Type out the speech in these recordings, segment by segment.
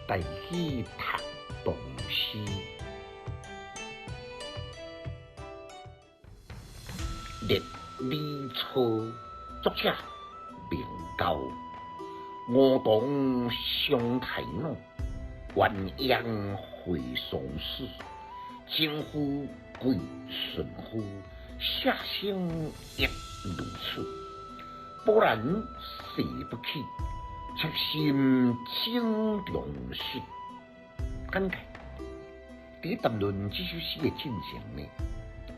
台語讀唐詩。烈女初，作者明高。梧桐相抬脑，鸳鸯会相思。情夫贵顺夫，舍生亦如此。波瀾誓不起，赤心井中水。简介：佇談論這首詩的進程呢，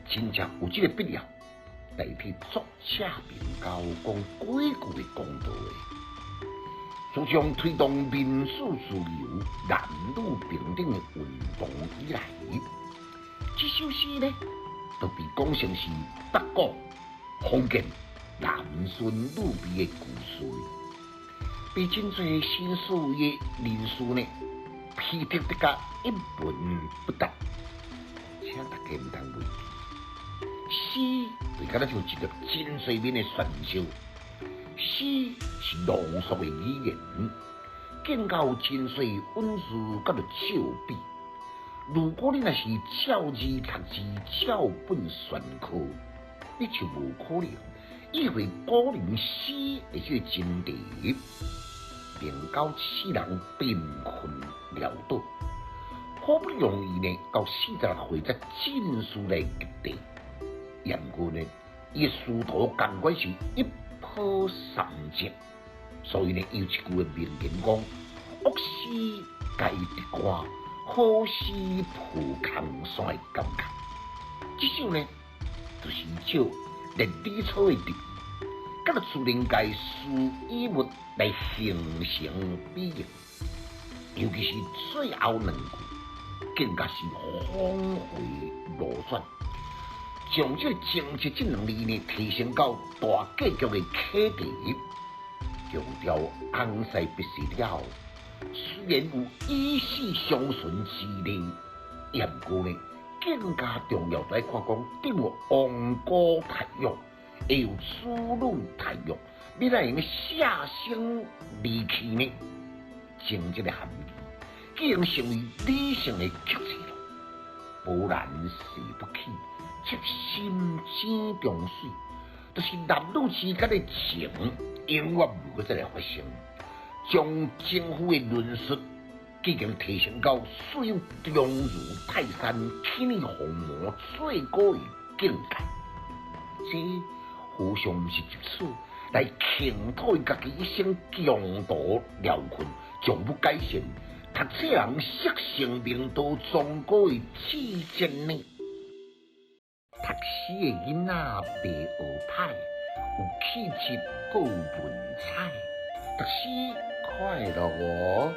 真正有這個必要，代替作者明高講幾句的公道話。自從推動民主自由、男女平等的運動以來，這首詩呢，就被講成是北國封建男尊女卑的故事，被真濟新思維的人士呢，批評得甲一文不值。請大家毋通忘記，詩就敢若像一粒真細面的旋燒，詩是濃縮的語言，建構真濟文字佮著笑比。如果你若是照字讀字、照本宣科，你就無可能意會古人詩的這個真諦。明高世人貧困潦倒，好不容易呢，到46歲才進士來及第。毋過呢，伊的仕途仝款是一波三折，所以呢，伊有一句的名言講：惡詩該得官，好詩抱空山的感覺。這首呢，就是照烈女初的立意，佮自然界事與物來形成比喻，尤其是最後兩句，更加是峰迴路轉，將這個情節這兩字呢提升到大格局的啟迪，強調翁婿別逝了後，雖然有以死相殉之例，毋過呢，更加重要，就愛看講，得有王姑太育，會有子女太育，欲怎會用捨生離去呢？情節的含義，已經成為理性的克制咯。波瀾誓不起，赤心井中水，就是男女之間的情，永遠無閣再來發生。將情夫的論述已經提升到使用重如泰山、輕似鴻毛最高的境界。這何嘗毋是藉此來傾吐伊家己一生窮途潦困，將欲改善讀冊人適性明道忠告的志節呢？讀詩的囡仔袂學歹，有氣質閣有文采，讀詩快樂哦。